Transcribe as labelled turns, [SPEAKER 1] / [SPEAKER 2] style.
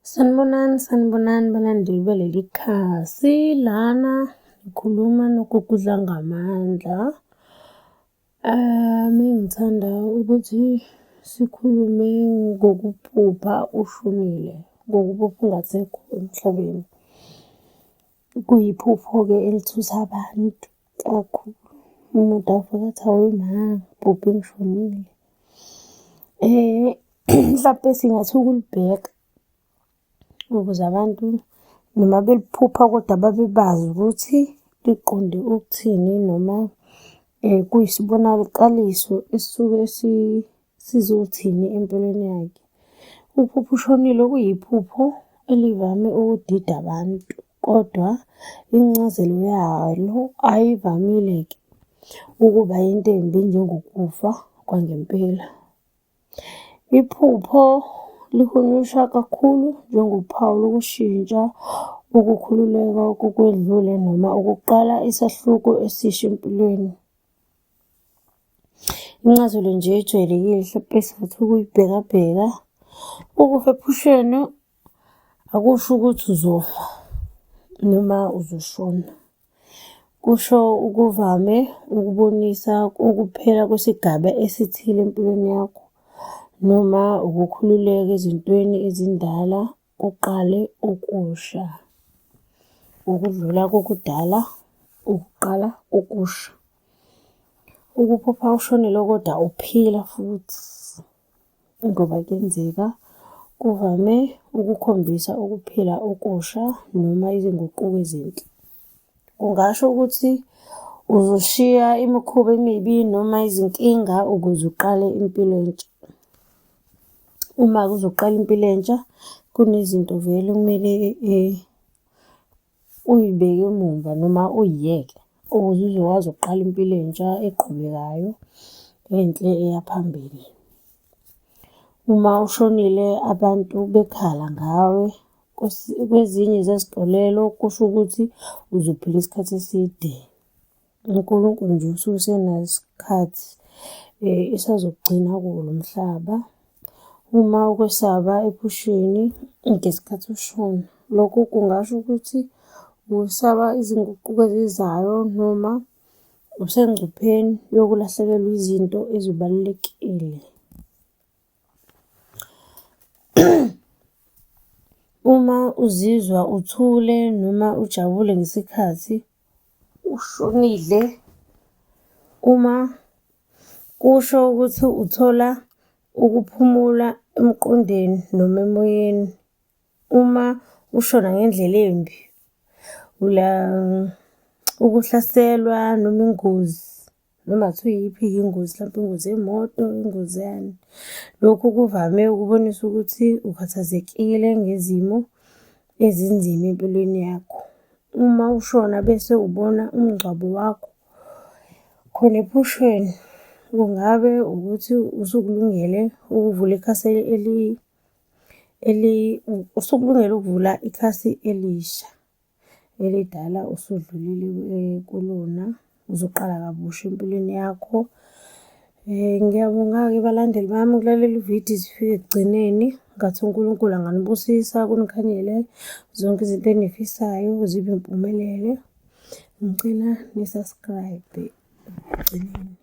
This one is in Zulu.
[SPEAKER 1] Sanibonani, sanibonani balandeli baleli khasi. Lana ngikhuluma noGugu Dlangamandla. Mengithanda ukuthi sikhulume ngokuphupha ushonile, ngokuphupha ungasekho emhlabeni. Kuyiphupho-ke elithusa abantu kakhulu. Umuntu avuke athi, hawe ma, ngiphuphe ngishonile. Mhlampe singathi ukulibheka ukuze abantu noma beliphupha kodwa babe bazi ukuthi liqonde ukuthini noma kuyisibonakaliso esisuke sizothini empilweni yakhe. Ukuphupha ushonile kuyiphupho elivame ukudida abantu, kodwa incazelo yalo ayivamile-ke ukuba yinto embi njengokufa kwangempela. Iphupho lihunyushwa kakhulu njengophawu lokushintsha, ukukhululeka kokwedlule noma ukuqala isahluko esisha empilweni. Incazelo nje ejwayelekile hlampe esingathi ukuyibhekabheka, ukufa ephusheni akusho ukuthi uzofa noma uzoshona. Kusho ukuvame ukubonisa ukuphela kwesigaba esithile empilweni yakho noma ukukhululeka ezintweni ezindala, uqale okusha. Ukudlula kokudala, ukuqala okusha. Ukuphupha ushonile kodwa uphila futhi, ngoba kuyenzeka, kuvame ukukhombisa ukuphila okusha noma izinguquko ezinhle. Kungasho ukuthi uzoshiya imikhuba emibi noma izinkinga ukuze uqale impilo entsha. Uma-ke uzoqala impilo entsha, kunezinto vele okumele uy'beke emumva noma uy'yeke ukuze uzokwazi ukuqala impilo entsha eqhubekayo enhle eya phambili. Uma ushonile abantu bekhala ngawe, kwezinye zezinkolelo kusho ukuthi uzophila isikhathi eside. UNkulunkulu nje usuke esenaso isikhathi esazokugcina kuwo lo mhlaba. Uma ukwesaba ephusheni ngesikhathi ushona, lokho kungasho ukuthi usaba izinguquko ezizayo noma usengcupheni yokulahlekelwa izinto ezibalulekile. Uma uzizwa uthule noma ujabule ngesikhathi ushonile, uma kusho ukuthi uthola ukuphumula emqondweni noma emoyeni. Uma ushona ngendlela embi, ukuhlaselwa noma ingozi, noma ngathiwa iyiphi-ke ingozi hlampe ingozi yemoto, ingozi yani. Lokhu kuvame ukubonisa ukuthi ukhathazekile ngezimo ezinzima empilweni yakho. Uma ushona bese ubona umngcwabo wakho khona ephusheni, kungabe ukuthi usukulungele ukuvula ikhasi usukulungele ukuvula ikhasi elisha. Elidala usudlulile kulona, uzoqala kabusha empilweni yakho. Ngiyabonga-ke balandeli bami ukulalela ividiyo ize ifike ekugcineni. Ngathi uNkulunkulu anganibusisa kunikhanyele zonke izinto eniy'fisayo zibe impumelelo. Ngicela ni-subscribe ekugcineni.